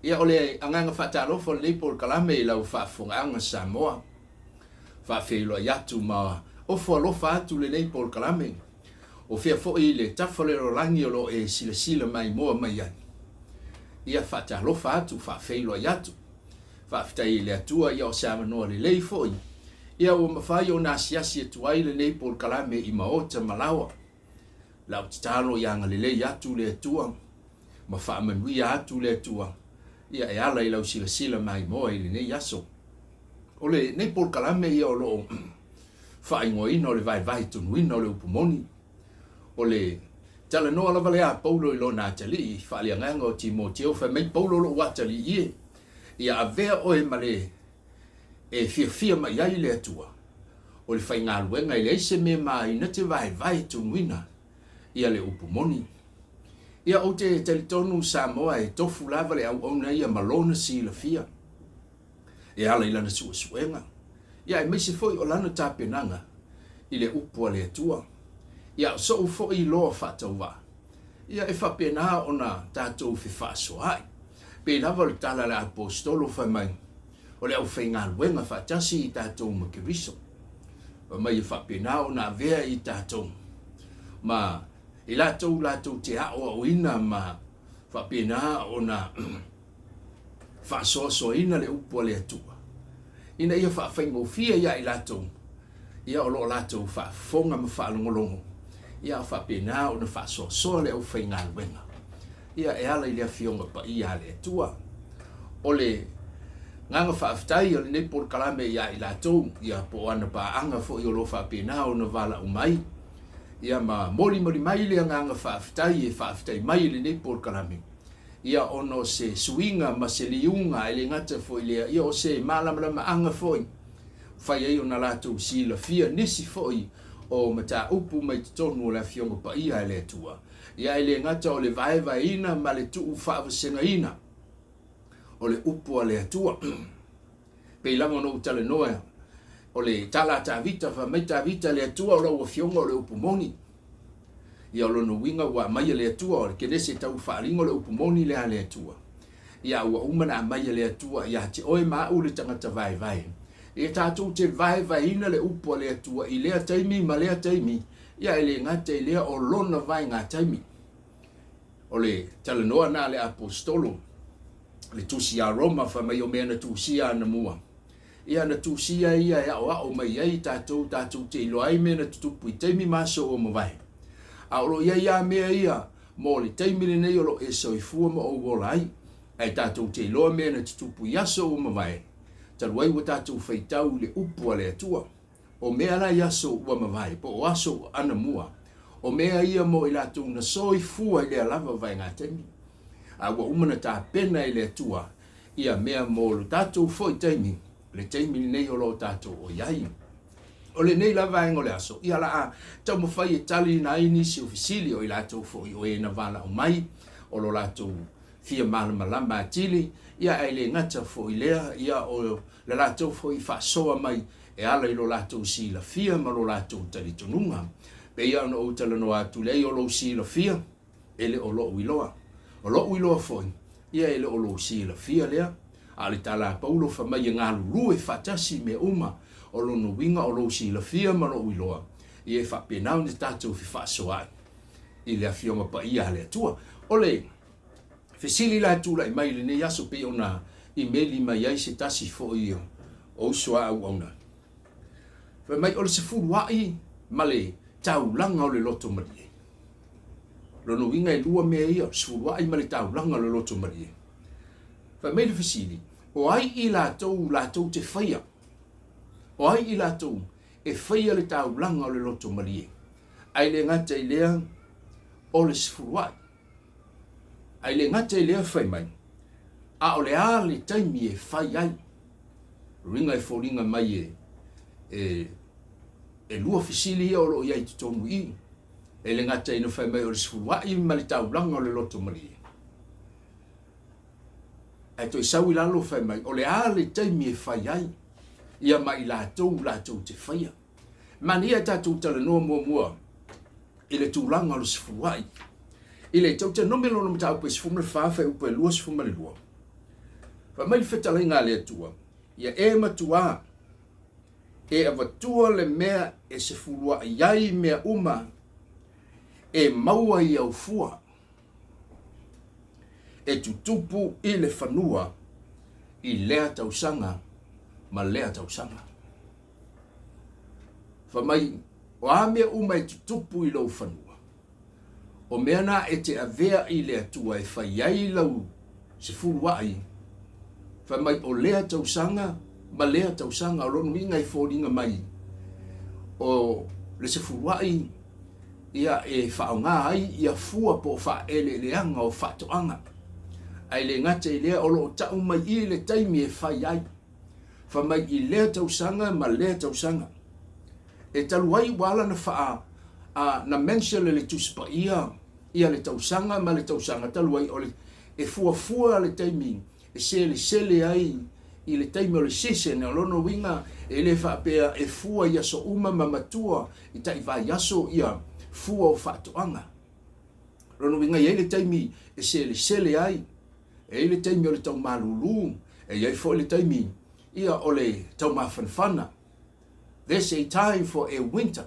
Ia, o le agaga faatalofa o lenei polokalame i lau faafofogaaga Samoa. Faafeiloai atu ma ofo alofa atu lenei polokalame. O fea foi le tafa o le lalolagi o lo o e silasila maimoa mai ai. Ia faatalofa atu, faafeiloai atu. Faafetai i le Atua, ia o se avanoa lelei foi ia ua mafai ona asiasi atu ai lenei polokalame i maota ma laoa. Lau tatalo ia agalelei atu le Atua ma faamanuia atu le Atua ia e ala i lau silasila maimoa i lenei aso. O lenei polokalame ia o lo o faaigoaina o le vaevae tonuina o le upu moni. O le talanoa lava lea a Paulo i lona atalii faaleagaga o Timoteo, fai mai Paulo lou atalii e, ia avea oe ma le e fiafia mai ai le Atua, o le faigaluega e leai se mea maina te vaevae tonuina ia le upu moni. Ia ou te talitonu Samoa e tofu lava le auauna ia ma lona silafia e ala i lana suesuega, ia aemaise foi o lana tapenaga i le upu a le Atua. Ia o so'u foi iloa faatauvaa, ia e faapena ona tatou fefaasoaai. Pei lava o le tala a le Aposetolo fai mai, o le aufaigaluega faatasi i tatou ma Keriso. Fai mai e faapena ona avea i tatou ma i latou latou te aoaoina ma faapena ona faasoasoaina le upu a le Atua, ina ia faafaigofie ia i latou, ia o lo o latou faafofoga ma faalogologo, ia a faapena ona faasoasoa le aufaigaluega, ia e ala i le Afioga Paia a le Atua. O le agaga faafetai o lenei polokalame ia i latou, ia po o ana paaga foi o lo o faapena ona valaau mai, ia ma molimoli mai le agaga faafetai e faafetai mai i lenei polokalame, ia ona o se suiga ma se liuga, e le gata foi i lea, ia o se malamalamaaga foi, fai ai ona latou silafia nisi foi o mataupu mai totonu o le Afioga Paia a le Atua. Ia e le gata o le vaevaeina ma le tuufaavasegaina o le upu a le Atua. Pei lava ona ou talanoa o le tala a Tavita, fai mai Tavita, le Atua o lau Afioga o le upu moni. Ia o lona uiga ua aumaia le Atua, o le Kenese tau faaaliga o le upu moni lea a le Atua. Ia ua uma ona aumaia le Atua ia te oe ma au le tagata vaevae. Ia tatou te vaevaeina le upu a le Atua i lea taimi ma lea taimi, ia e le gata i lea o lona vaega taimi. O le talanoa na a le Aposetolo, le tusi a Roma, fai mai o mea na tusia anamua. Ia na tusia ia e aoao mai ai tatou, tatou te iloa ai mea na tutupu i taimi ma aso ua mavae. A o lo o i ai lava mea ia mo le taimi lenei o lo o e soifua ma ou ola ai. Ae tatou te iloa mea na tutupu i aso ua mavae, talu ai ua tatou faitau i le upu a le Atua. O mea la i aso ua mavae, po o aso anamua, o mea ia mo i latou na soifua i lea lava vaegataimi, a ua uma ona tapena e le Atua ia mea mo lo tatou foi taimi, le taimi lenei o lo o tatou o i ai. O lenei la vaega o le aso, ia la a taumafai e taliina ai nisi o fesili o i latou foi o e na valaau mai, o lo latou fia malamalama atili, ia ae le gata foi i lea, ia o le latou foi faasoa mai e ala i lo latou silafia ma lo latou talitonuga. Pei lava ona ou talanoa atu, leai o lou silafia, e le o lou iloa. O lou iloa foi, ia e le o lou silafia lea. A o le tala a Paulo fai mai e galulue faatasi mea uma, o lona uiga o lou silafia ma lou iloa, ia e faapena ona tatou fefaasoaai i le Afioga Paia a le Atua. O le fesili la e tulai mai i lenei aso pei ona imeli mai ai se tasi foi o uso a auauna. Fai mai o le sefuluai ma le taulaga o le loto malie. Lona uiga e lua mea ia, o le sefuluai ma le taulaga o le loto malie. Fai mai le fesili, o ai i latou latou te faia? O ai i latou e faia le taulaga o le loto malie? Ae le gata i lea o le sefuluai. Ae le gata i lea fai mai, a o le a le taimi e fai ai? Uiga e foliga mai e, e, e lua fesili ia o lo o i ai i totonu i i. E le gata ina fai mai o le sefuluai ma le taulaga o le loto malie. Ae toe sau i lalo fai mai, o le a le taimi e fai ai? Ia ma i latou latou te faia. Manaia e tatou talanoa muamua i le tulaga o le sefuluai. I le Teutenomio lona mataupu e 14 fuaiupu e 22. Fai mai le fetalaiga a le Atua, Ia e matuā, e avatua le mea e sefuluaʻi ai mea uma e maua i au fua, e tutupu i le fanua i lea tausaga ma lea tausaga. Fai mai, o a mea uma e tutupu i lou fanua, o mea na e te avea i le Atua e fai ai lau sefuluaʻi, fai mai o lea tausaga ma lea tausaga, o lona uiga e foliga mai o le sefuluaʻi ia e faaaoga ai ia fua po o faaeleeleaga o faatoaga. Ae le gata i lea o lo o tau mai i le taimi e fai ai. Fai mai i lea tausaga ma lea tausaga. E talu ai ua ala na faa a na mention e le Tusi Paia ia le tausaga ma le tausaga talu ai o le e fuafua le taimi e selesele ai i le taimi o le season. O lona uiga e le faapea e fua i aso uma ma matua i tai vaiaso ia fua o faatoaga. O lona uiga e i ai le taimi e selesele ai, e i ai le taimi o le tau malulu, e i ai foi le taimi ia o le tau mafanafana. There's a time for a winter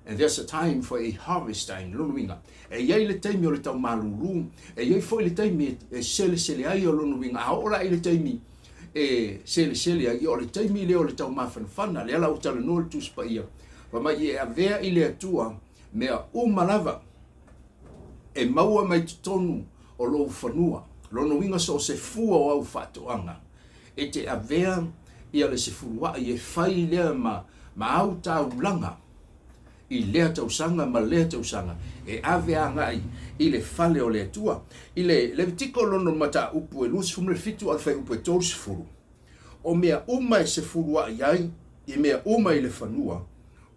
and there's a time for a harvest time. Lona uiga, e i ai le taimi o le tau malulu, e i ai foi le taimi e selesele ai o lona uiga, a oo la i le taimi e selesele ai, ia o le taimi lea o le tau mafanafana, lea la ua talanoa le Tusi Paia, fai mai e avea i le Atua mea uma lava e maua mai totonu o lou fanua. Lona uiga so o se fua o au faatoaga, e te avea ia le sefuluaʻi e fai lea ma ma au taulaga i lea tausaga ma lea tausaga e ave agai i le fale o le Atua. I le Levitiko lona mataupu e 27 a o le fuaiupu e 30, o mea uma e sefuluaʻi ai i mea uma i le fanua,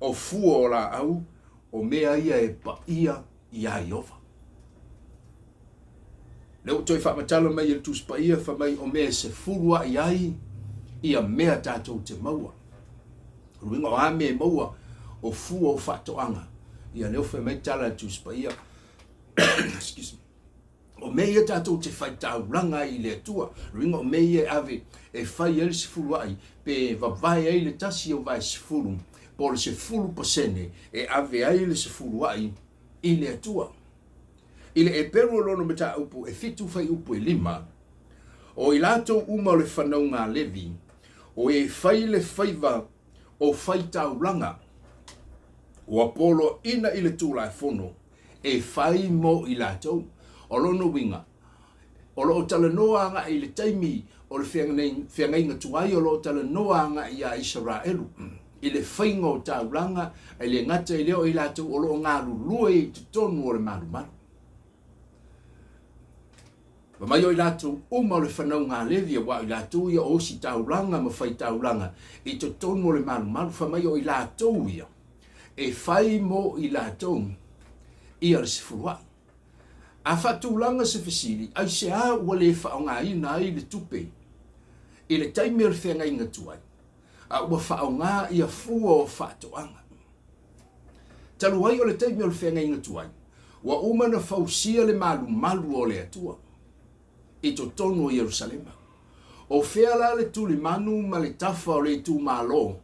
o fua o laau, o mea ia e paia iā Ieova. Lea ua toe faamatala mai e le Tusi Paia fai mai o mea e sefuluaʻi ai ia mea tatou te maua. O le uiga o a mea e maua o fua o faatoaga. Ia lea ua fai mai tala a le Tusi Paia. Excuse me. O mea ia tatou te faitaulaga ai i le Atua. O le uiga o mea ia e ave e fai ai le sefuluaʻi pe vavae ai le tasi o vae sefulu po o le 10% e ave ai le sefuluaʻi i le Atua. I le Eperu o lona mataupu e fitu fuaiupu e lima, o i latou uma o le fanauga a Levi, o e fai le faiva o faitaulaga, ua poloaina i le Tulafono e fai mo i latou. O lona uiga, o lo o talanoa agai i le taimi o le feagaiga tuai, o lo o talanoa agai iā Isaraelu i le faiga o taulaga, e le gata i lea o i latou o lo o galulue i totonu o le malumalu. Fai mai o i latou uma o le fanauga a Levi, aua o i latou ia o ositaulaga ma faitaulaga i totonu o le malumalu, fai mai o i latou ia e fai mo i latou ia le sefuluaʻi. A faatulaga se fesili, aisea ua le faaaogaina ai le tupe i le taimi o le feagaiga tuai, a ua faaaoga ia fua o faatoaga? Talu ai o le taimi o le feagaiga tuai, ua uma ona fausia le malumalu o le Atua i totonu o Ierusalema. O fea la le tulimanu ma le tafa o le itumalo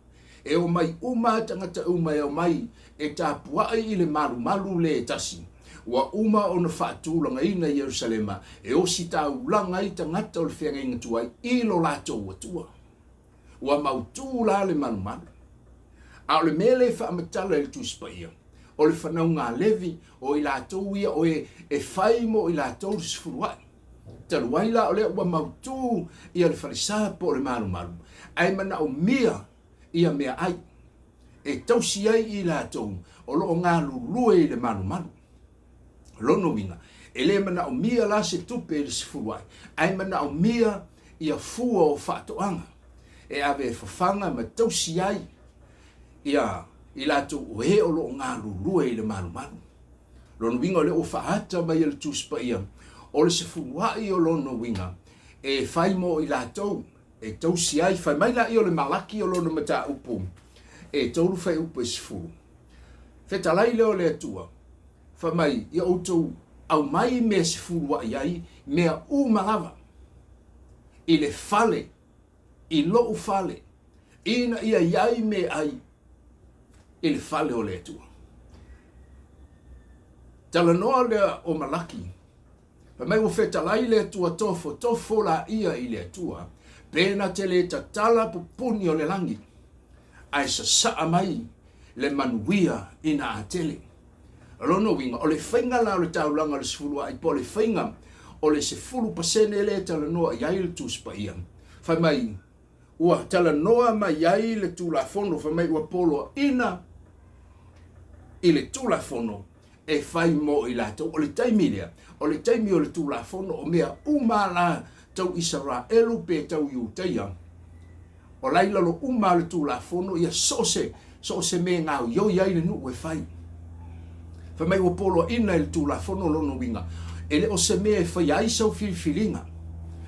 e omai uma a tagata uma e omai e tapuai i le malumalu le tasi ua uma ona faatulagaina i Ierusalema e ositaulaga ai tagata o le feagaiga tuai i lo latou Atua. Ua mautu la le malumalu. A o le mea lea e faamatala i le Tusi Paia, o le fanauga a Levi, o i latou ia o e e fai mo i latou le sefuluaʻi. Talu ai la o lea ua mautu ia le falesa po o le malumalu, ae manaomia ia meaai e tausi ai i latou o lo o galulue i le malumalu. O lona uiga, e le manaomia la se tupe i le sefuluaʻi, ae manaomia ia fua o faatoaga e ave e fafaga ma tausi ai ia i latou o e o lo o galulue i le malumalu. Lona uiga o lea ua faaata mai e le Tusi Paia, o le sefuluaʻi o lona uiga e fai mo i latou e tausi ai. Fai mai laia o le Malaki o lona mataupu e tolu fuaiupu e sefulu. Fetalai lea o le Atua, fai mai, ia outou aumai mea e sefuluaʻi ai, mea uma lava. i le fale, i lou fale, ina ia i ai meaai i le fale o le Atua. Talanoa lea o Malaki, fai mai ua fetalai le Atua tofotofo laia i le Atua, pe na te le tatala pupuni o le lagi, ae sasaa mai le manuia ina a tele. O lona uiga, o le faiga la o le taulaga o le sefuluai po o le faiga o le 10% lea e talanoa i ai le Tusi Paia, fai mai ua talanoa mai ai le Tulafono, fai mai ua poloaiina i le Tulafono e fai mo i latou. O le taimi lea, o le taimi o le Tulafono, o mea uma la tau Isaraelu pe tau Iutaia, o la i lalo uma o le Tulafono ia so o se, so o se mea e gaoioi ai le nuu e fai. Fai mai ua poloaiina i le Tulafono lona uiga, e le o se mea e faia ai sau filifiliga,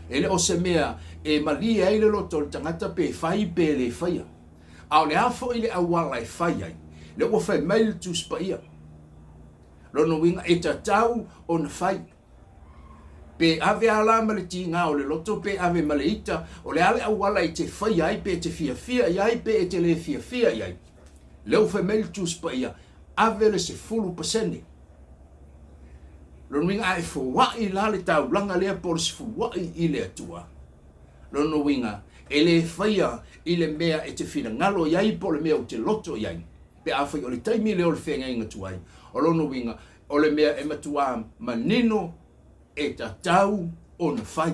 e le o se mea e malie ai le loto o le tagata pe fai pe le faia. A o le a foi le auala e fai ai, lea ua fai mai le Tusi Paia. Lona uiga e tatau ona fai. Pe ave a la ma le tiga o le loto pe ave ma le ita, o le a le auala e te faia ai pe e te fiafia i ai pe e te le fiafia i ai. Lea ua fai mai le Tusi Paia, ave le 10%. Lona uiga a e foai la le taulaga lea po o le sefuluai i le Atua, lona uiga e le faia i le mea e te finagalo i ai po o le mea ou te loto i ai, pe afai o le taimi lea o le feagaiga tuai, o lona uiga o le mea e matuā manino e tatau ona fai.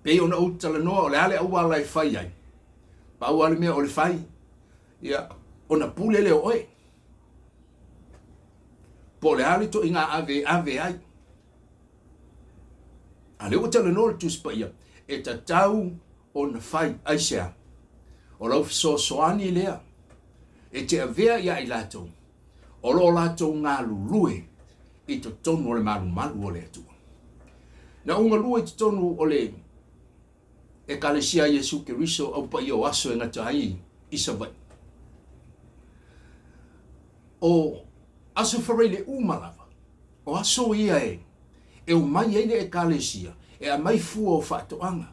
Pei ona ou talanoa o le a le auala e fai ai, pau lava le mea o le fai, ia, ona pule lea o oe. Po o le a le ituaiga ave e ave ai. A lea ua talanoa le Tusi Paia, e tatau ona fai. Aisea? O lau fesoasoani lea e te avea ia i latou o lo o latou galulue i totonu o le malumalu o le Atua. Na ou galue i totonu o le Ekalesia a Iesu Keriso au paia o aso e gata ai i Savaii. O Aso Faraile uma lava, o aso ia e e omai ai le Ekalesia e aumai fua o faatoaga.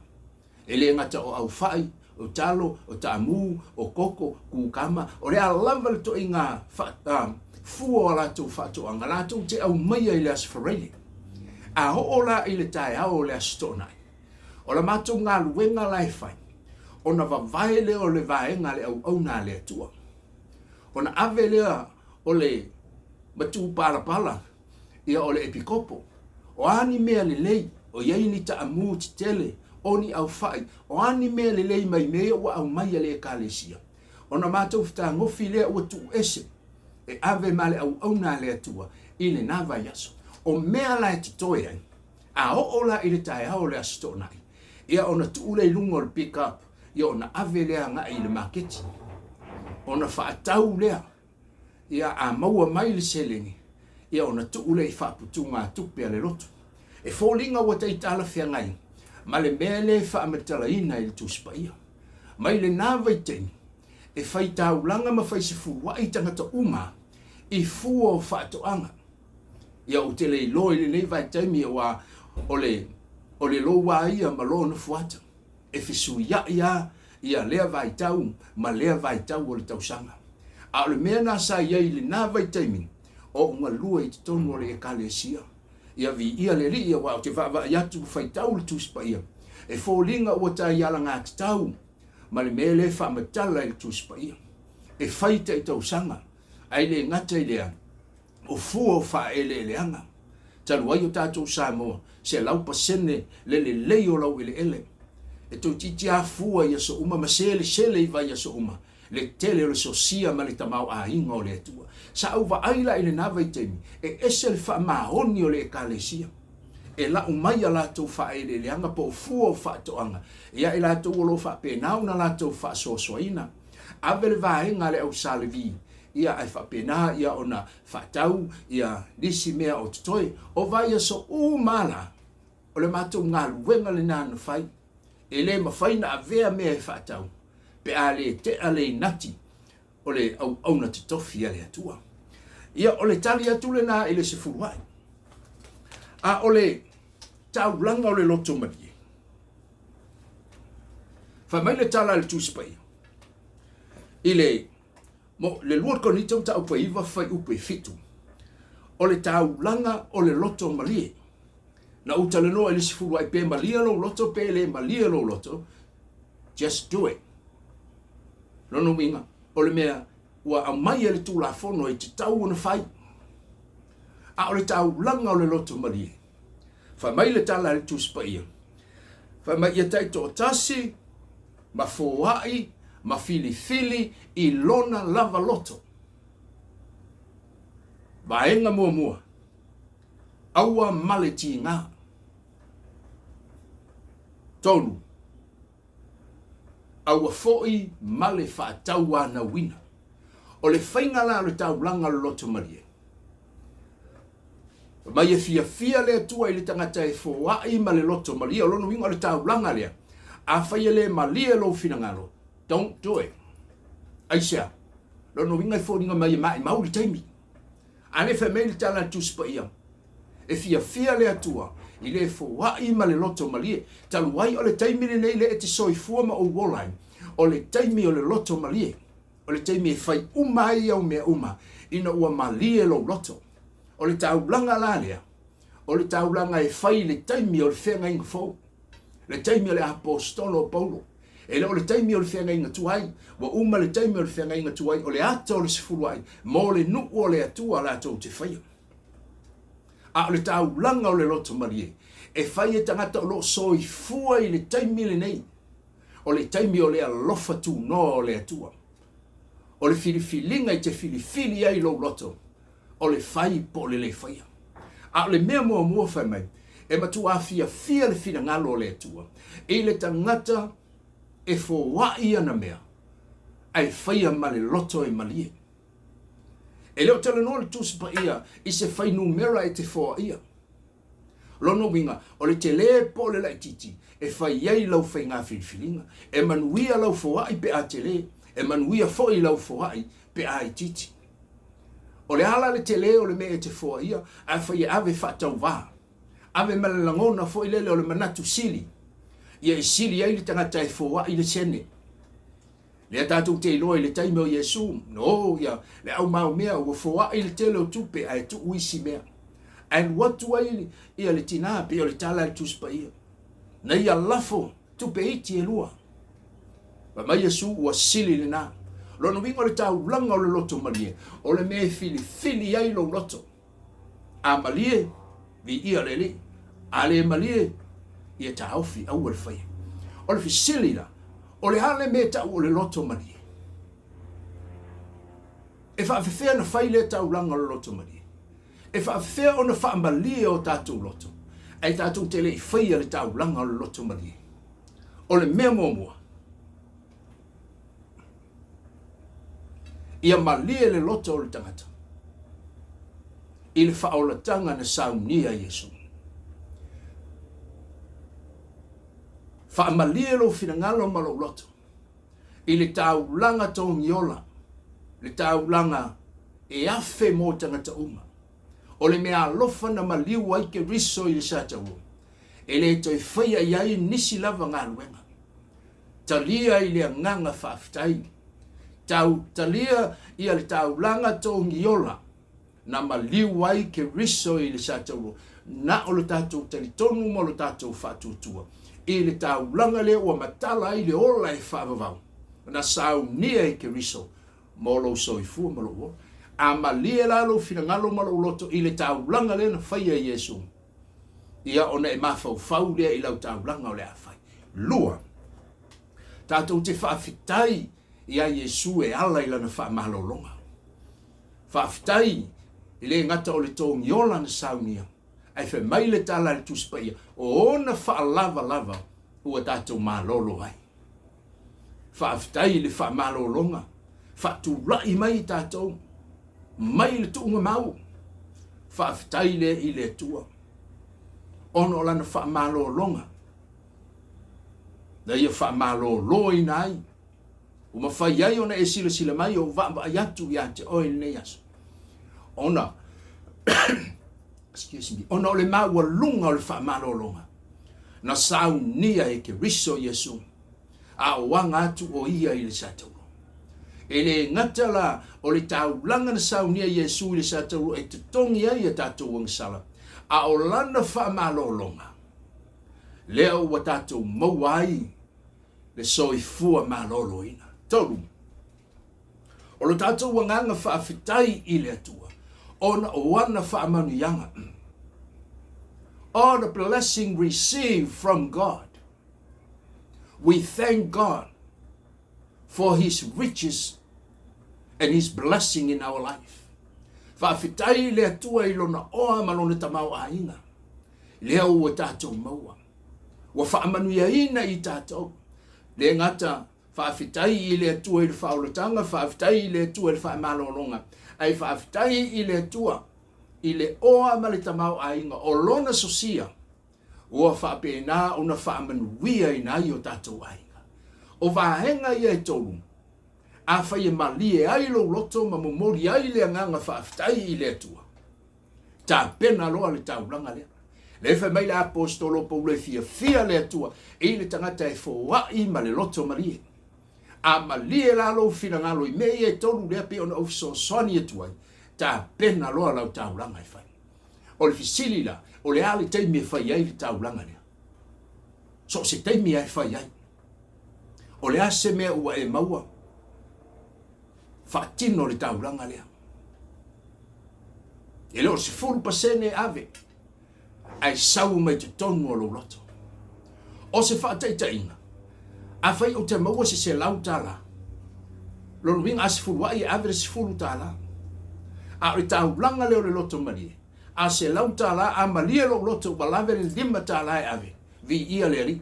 E le gata o aufai, o talo, o taamu, o koko, kukama, o le a lava le ituaiga fua o a latou faatoaga latou te aumaia i le Aso Faraile. A oo la i le taeao o le Aso Toonai, o la matou galuega la e fai, ona vavae lea o le vaega a le auauna a le Atua. Ona ave lea o le matupalapala ia o le epikopo. O a ni mea lelei, o i ai ni taamu tetele, o ni aufai, o a ni mea lelei mai mea ia ua aumai e le Ekalesia, ona matou fetagofi lea ua tuu ese e ave ma le auauna a le Atua i lena vaiaso. O mea la e totoe ai, a oo la i le taeao o le Aso Toonai, ia ona tuu lea i luga o le pick up, ia ona ave lea agai i le maketi, ona faatau lea. Ia, a maua mai le seleni, ia ona tuu lea i faaputugatupe a le lotu. E foliga ua tai talafeagai ma le mea lea e faamatalaina i le Tusi Paia. Mai lena vaitaimi, e fai taulaga ma fai sefuluai tagata uma i fua o faatoaga. Ia, ou te le iloa i lenei vaitaimi aua o le, o le lou lava ia ma lona fuata. E fesuiai lava ia lea vaitau ma lea vaitau o le tausaga. A o le mea lena sa i ai i lena vaitaimi, o ou galue i totonu o le Ekalesia. Ia viia le Alii, aua ou te vaavaai atu ma faitau le Tusi Paia, e foliga ua tai alagatatau ma le mea lea e faamatala i le Tusi Paia. E fai tai tausaga, ae le gata i lea, o fua o faaeleeleaga. Talu ai o tatou Samoa, 100% le lelei o laueleele. E toeitiiti lava fua i aso uma ma selesele i vaiaso uma le tele o le sosia ma le tamaoaiga o le Atua. Sa ou vaai la i lena vaitaimi, e ese le faamaoni o le Ekalesia. E lau mai a latou faaeleeleaga po o fua o faatoaga ia i latou o lo o faapena ona latou faasoasoaina. Ave le vaega a le au Sa Levi ia ae faapena ia ona faatau ia nisi mea o totoe. O vaiaso uma la, o le matou galuega lena na fai. E le mafai na avea mea e faatau pe a le tea le inati o le auauna totofi a le Atua. Ia, o le tali atu lena i le sefuluai. A o le taulaga o le loto malie. Fai mai le tala a le Tusi Paia i le mo le 2 Korinito mataupu e 9 fuaiupu e 7, o le taulaga o le loto malie. Na ou talanoa i le isi fuluai pe malie lou loto pe le malie lou loto, just do it. Lona uiga, o le mea ua aumai e le Tulafono e tatau ona fai. A o le taulaga o le loto malie, fai mai le tala a le Tusi Paia, fai mai ia taitoatasi ma foai ma filifili i lona lava loto. Vaega muamua, aua ma le tiga. 3, Aua foi ma le faatauanauina. O le faiga la o le taulaga o le loto malie, fai mai e fiafia le Atua i le tagata e foai ma le loto malie. O lona uiga o le taulaga lea, afai e le malie lou finagalo, don't do it. Aisea? Lona uiga e foliga mai e maimau le taimi. A lea fai mai le tala a le Tusi Paia, E fiafia le Atua i le foai ma le loto malie. Talu ai o le taimi lenei lea e te soifua ma ou ola ai, o le taimi o le loto malie, o le taimi e fai uma ai au mea uma ina ua malie lou loto. O le taulaga la lea, o le taulaga e fai i le taimi o le feagaiga fou, le taimi o le Aposetolo o Paulo. E le o le taimi o le feagaiga tuai, ua uma le taimi o le feagaiga tuai, o le ata o le sefuluai mo le nuu o le Atua latou te faia. A o le taulaga o le loto malie, e fai e tagata o lo o soifua i le taimi lenei, o le taimi o le alofa tunoa o le Atua. O le filifiliga e te filifili ai lou loto, o le fai po o le le faia. A o le mea muamua fai mai, e matuā fiafia le finagalo o le Atua i le tagata e foai ana mea, ae faia ma le loto e malie. E le o talanoa le Tusi Paia i se fuainumera e te foaia. Lona uiga, o le tele po o le laitiiti e fai ai lau faiga filifiliga. E manuia lau foai pe a tele, e manuia foi lau foai pe a itiiti. O le a la le tele o le mea e te foaia, ae fai e ave faatauvā, ave ma le lagona foi lele o le manatu sili, ia e sili ai le tagata e foai le sene. Lea tatou te iloa i le taimi o Iesu, no, ia, le au maumea ua foai le tele o tupe ae tuu isi mea. Ae alu atu ai ia le tina, pei o le tala a le Tusi Paia, na ia lafo tupe iti e lua. Fai mai Iesu, ua sili lena. Lona uiga o le taulaga o le loto malie, o le mea e filifili ai lou loto. A malie, viia le Alii. A le malie, ia taofi, aua le faia. O le fesili la, o le a le mea e tau o le loto malie? E faafefea ona fai lea taulaga o le loto malie? E faafefea ona faamalie o tatou loto, ae tatou te le i faia le taulaga o le loto malie? O le mea muamua, Ia malie le loto o le tagata i le faaolataga na saunia e Iesu. Faamalie lou finagalo ma lou loto i le taulaga togiola, le taulaga e afe mo tagata uma. O le mea alofa na maliu ai Keriso i le sataua, e le toe faia i ai nisi lava galuega. Talia i le agaga faafetai. Tau talia ia le taulaga togiola na maliu ai Keriso i le sataua, na o lo tatou talitonu ma lo tatou faatuatua i le taulaga lea ua matala ai le ola e faavavau na saunia e Keriso mo lou soifua ma lou ola. A malie la lou finagalo ma lou loto i le taulaga lea na faia e Iesu, ia ona e mafaufau lea i lau taulaga o le a fai. 2, tatou te faafetai iā Iesu e ala i lana faamalologa. Faafetai e le gata o le togiola na saunia, ae fai mai le tala a le Tusi Paia, o ona faalavalava ua tatou malolo ai. Faafetai i le faamalologa, faatulai mai i tatou mai le tuuga mau. Faafetai lea i le Atua ona o lana faamalologa na ia faamaloloina ai ua mafai ai ona e silasila mai ou vaavaai atu ia te oe i lenei aso ona excuse me, ona o le maualuga o le faamalologa na saunia e Keriso Iesu. A o aga atu o ia i le sataulo. E le gata la o le taulaga na saunia Iesu i le sataulo e totogi ai a tatou agasala, a o lana faamalologa, lea ua tatou maua ai le soifua maloloina. 3. O lo tatou agaga faafetai i le Atua ona o ana faamanuiaga. All the blessing received from God. We thank God for his riches and his blessing in our life. Faafetai i le Atua i lona oa ma lona tamaoaiga. Lea ua tatou maua. Ua faamanuiaina i tatou. Le gata faafetai i le Atua i le faaolataga, faafetai i le Atua i le faamalologa, ae faafetai i le Atua i le oa ma le tamaoaiga o lona sosia ua faapena ona faamanuiaina ai o tatou aiga. O vaega ia e tolu, afai e malie ai lou loto ma momoli ai le agaga faafetai i le Atua, tapena loa le taulaga lea. Lea fai mai le Aposetolo Paulo e fiafia le Atua i le tagata e foai ma le loto malie. A malie la lou finagalo i mea ia e tolu lea pei ona ou fesoasoani atu ai, tapena loa lau taulaga e fai. O le fesili la, o le a le taimi e fai ai le taulaga lea? So o se taimi lava e fai ai. O le a se mea ua e maua? Faatino le taulaga lea. E le o le 10% e ave, ae sau mai totonu o lou loto. O se faataitaiga, afai ou te maua se $100, lona uiga a sefuluai e ave le $10. A o le taulaga lea o le loto malie, a $100 a malie lou loto ua lave le $5 e ave, viia le Alii.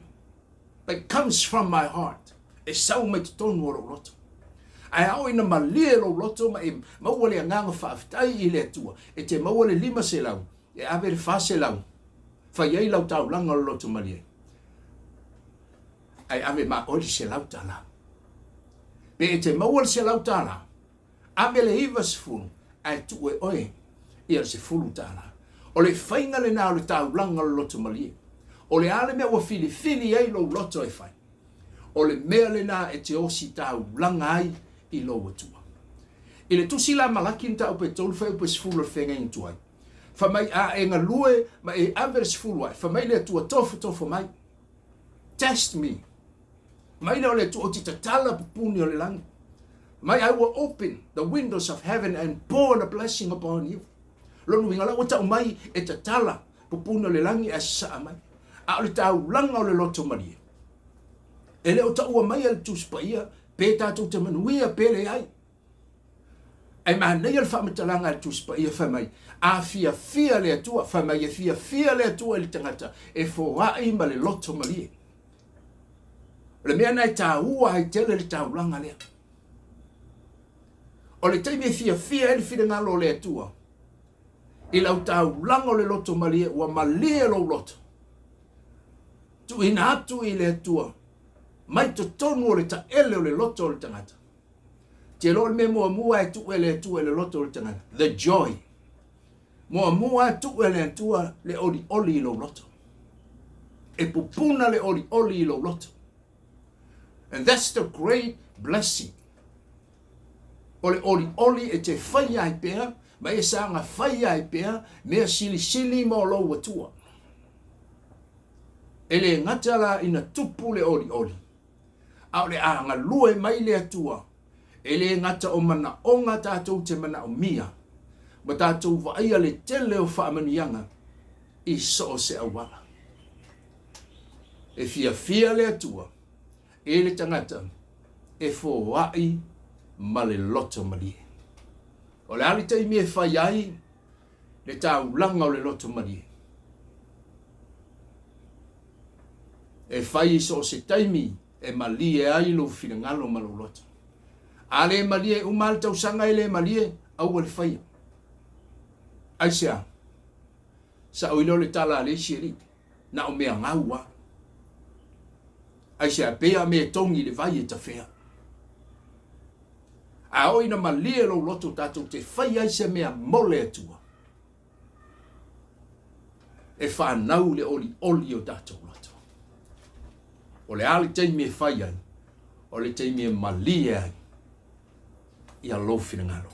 But it comes from my heart. E sau mai totonu o lou loto. Ae a oo ina malie lou loto ma e maua le agaga faafetai i le Atua, e te maua le 500, e ave le 400, fai ai lau taulaga o le loto malie, ae ave ma oe le $100. Pe e te maua le $100, Ave le 90 ae tuu e oe ia le $10. O le faiga lena o le taulaga o le loto malie. O le a le mea ua filifili ai lou loto e fai? O le mea lena e te ositaulaga ai i lou Atua. I le tusi la Malaki mataupu e 3 fuaiupu e 10 o le feagaiga tuai, fai mai, A e galue ma e ave le 10 ae, fai mai le Atua, tofotofo mai. Test me. Mai lea o le Atua ou te tatala pupuni o le lagi. Mai I will open the windows of heaven and pour the blessing upon you. Lona uiga la ua tau mai e tatala pupuni o le lagi ae sasaa mai. A o le taulaga o le loto malie, e le o taua mai e le Tusi Paia pe tatou te manuia pe leai. Ae manaia le faamatalaga a le Tusi Paia fai mai, A fiafia le Atua, fai mai e fiafia le Atua i le tagata e foai ma le loto malie. O le mea lena e taua ai tele le taulaga lea. O le taimi e fiafia ai le finagalo o le Atua i lau taulaga o le loto malie, ua malie lou loto, tuuina atu i le Atua mai totonu o le taele o le loto o le tagata. Te iloa o le mea muamua e tuu e le Atua i le loto o le tagata, the joy. Muamua e tuu e le Atua le olioli i lou loto. E pupuna le olioli i lou loto. And that's the great blessing. O le olioli e te fai ai pea, ma e saga fai ai pea, mea silisili mo lou Atua. E le gata la ina tupu le olioli, a o le a galue mai le Atua, e le gata o manaoga tatou te manaomia, ma tatou vaaia le tele o faamanuiaga i so o se auala. E fiafia le Atua i le tagata e foai ma le loto malie. O le a le taimi e fai ai le taulaga o le loto malie? E fai i so o se taimi e malie ai lou finagalo ma lou loto. A le malie uma lava le tausaga e le malie, aua le faia. Aisea? Sao i lea o le tala a le isi alii, na o mea gau lava. Aisea? Pei a mea e togi i le vai e tafea. A oo ina malie lou loto tatou te fai ai se mea mo le Atua. E fanau le olioli o tatou loto. O le a le taimi e fai ai? O le taimi e malie ai ia lou finagalo.